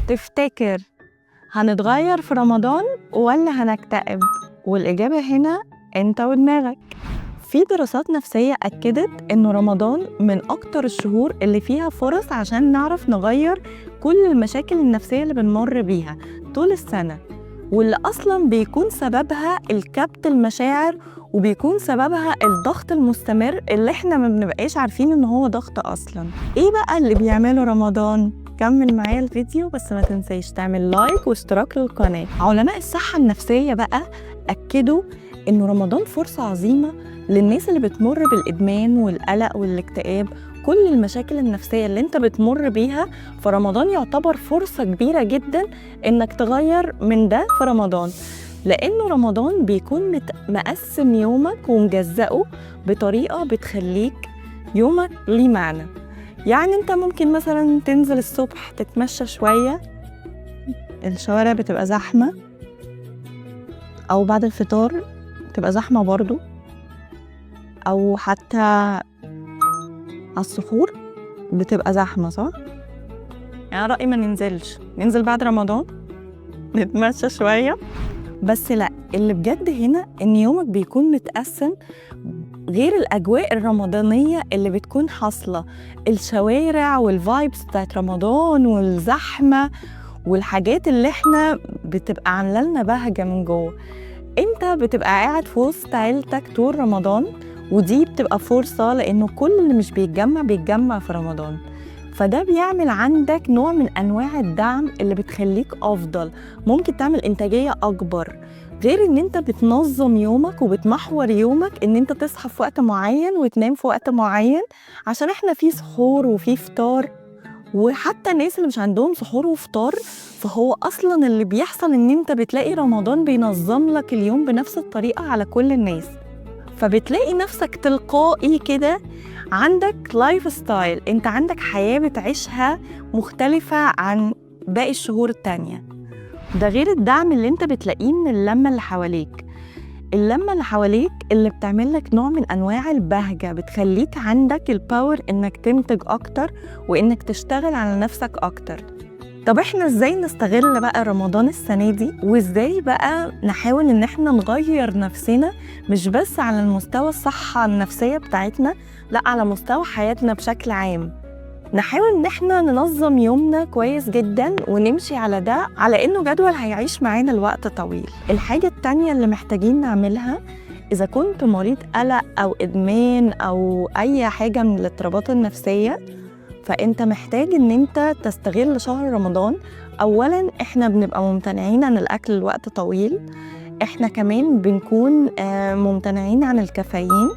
تفتكر هنتغير في رمضان ولا هنكتئب؟ والإجابة هنا أنت ودماغك. في دراسات نفسية أكدت إنه رمضان من أكتر الشهور اللي فيها فرص عشان نعرف نغير كل المشاكل النفسية اللي بنمر بيها طول السنة، واللي أصلاً بيكون سببها الكبت المشاعر، وبيكون سببها الضغط المستمر اللي إحنا ما بنبقاش عارفين إن هو ضغط أصلاً. إيه بقى اللي بيعمله رمضان؟ كمل معايا الفيديو، بس ما تنساش تعمل like واشتراك للقناة. علماء الصحة النفسية بقى أكدوا إنه رمضان فرصة عظيمة للناس اللي بتمر بالإدمان والقلق والاكتئاب، كل المشاكل النفسية اللي انت بتمر بيها، فرمضان يعتبر فرصة كبيرة جدا انك تغير من ده في رمضان، لأنه رمضان بيكون مقسم يومك ومجزأه بطريقة بتخليك يومك ليه معنى. يعني انت ممكن مثلا تنزل الصبح تتمشى شوية، الشوارع بتبقى زحمة، أو بعد الفطار بتبقى زحمة برضو، أو حتى على السحور بتبقى زحمة، صح؟ يعني رأيي ما ننزلش، ننزل بعد رمضان نتمشى شوية. بس لا، اللي بجد هنا إن يومك بيكون متقسم، غير الأجواء الرمضانية اللي بتكون حاصلة، الشوارع وال vibes بتاعت رمضان والزحمة والحاجات اللي احنا بتبقى عاملة لنا بهجة من جوه. انت بتبقى قاعد في وسط عيلتك طول رمضان، ودي بتبقى فرصة لأنه كل اللي مش بيتجمع بيتجمع في رمضان، فده بيعمل عندك نوع من أنواع الدعم اللي بتخليك أفضل، ممكن تعمل إنتاجية أكبر. غير إن أنت بتنظم يومك وبتمحور يومك إن أنت تصحى في وقت معين وتنام في وقت معين، عشان إحنا في سحور وفي فطار، وحتى الناس اللي مش عندهم سحور وفطار فهو أصلاً اللي بيحصل إن أنت بتلاقي رمضان بينظم لك اليوم بنفس الطريقة على كل الناس، فبتلاقي نفسك تلقائي كده عندك lifestyle، انت عندك حياة بتعيشها مختلفة عن باقي الشهور التانية. ده غير الدعم اللي انت بتلاقيه من اللمة اللي حواليك، اللمة اللي حواليك اللي بتعمل لك نوع من أنواع البهجة، بتخليك عندك ال power انك تنتج أكتر وانك تشتغل على نفسك أكتر. طب احنا ازاي نستغل بقى رمضان السنة دي، وازاي بقى نحاول ان احنا نغير نفسنا، مش بس على المستوى الصحة النفسية بتاعتنا، لا على مستوى حياتنا بشكل عام. نحاول ان احنا ننظم يومنا كويس جدا ونمشي على ده، على انه جدول هيعيش معانا لوقت طويل. الحاجة التانية اللي محتاجين نعملها، اذا كنت مريض قلق او ادمان او اي حاجة من الاضطرابات النفسية، فانت محتاج ان انت تستغل شهر رمضان. اولا احنا بنبقى ممتنعين عن الاكل لوقت طويل، احنا كمان بنكون ممتنعين عن الكافيين.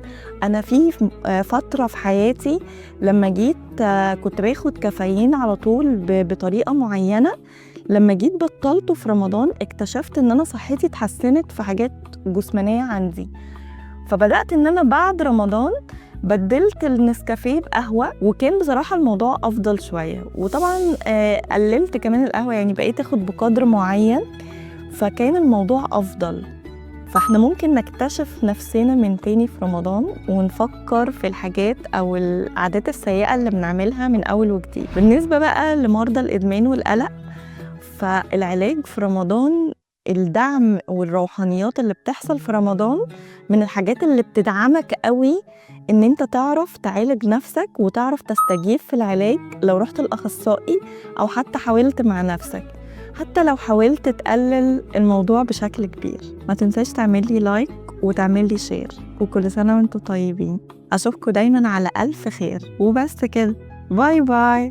انا في فترة في حياتي لما جيت كنت باخد كافيين على طول بطريقة معينة، لما جيت بطلته في رمضان اكتشفت ان انا صحتي اتحسنت في حاجات جسمانية عندي، فبدأت ان انا بعد رمضان بدلت النسكافيه بقهوة، وكان بصراحة الموضوع أفضل شوية. وطبعاً، قللت كمان القهوة، يعني بقيت أخد بقدر معين، فكان الموضوع أفضل. فإحنا ممكن نكتشف نفسنا من تاني في رمضان، ونفكر في الحاجات أو العادات السيئة اللي بنعملها من أول وجديد. بالنسبة بقى لمرضى الإدمان والقلق، فالعلاج في رمضان، الدعم والروحانيات اللي بتحصل في رمضان من الحاجات اللي بتدعمك قوي إن أنت تعرف تعالج نفسك وتعرف تستجيب في العلاج لو رحت الأخصائي أو حتى حاولت مع نفسك، حتى لو حاولت تقلل الموضوع بشكل كبير. ما تنساش تعمل لي like وتعمل لي share، وكل سنة وانتم طيبين. أشوفكم دايما على ألف خير. وبس كده، bye bye.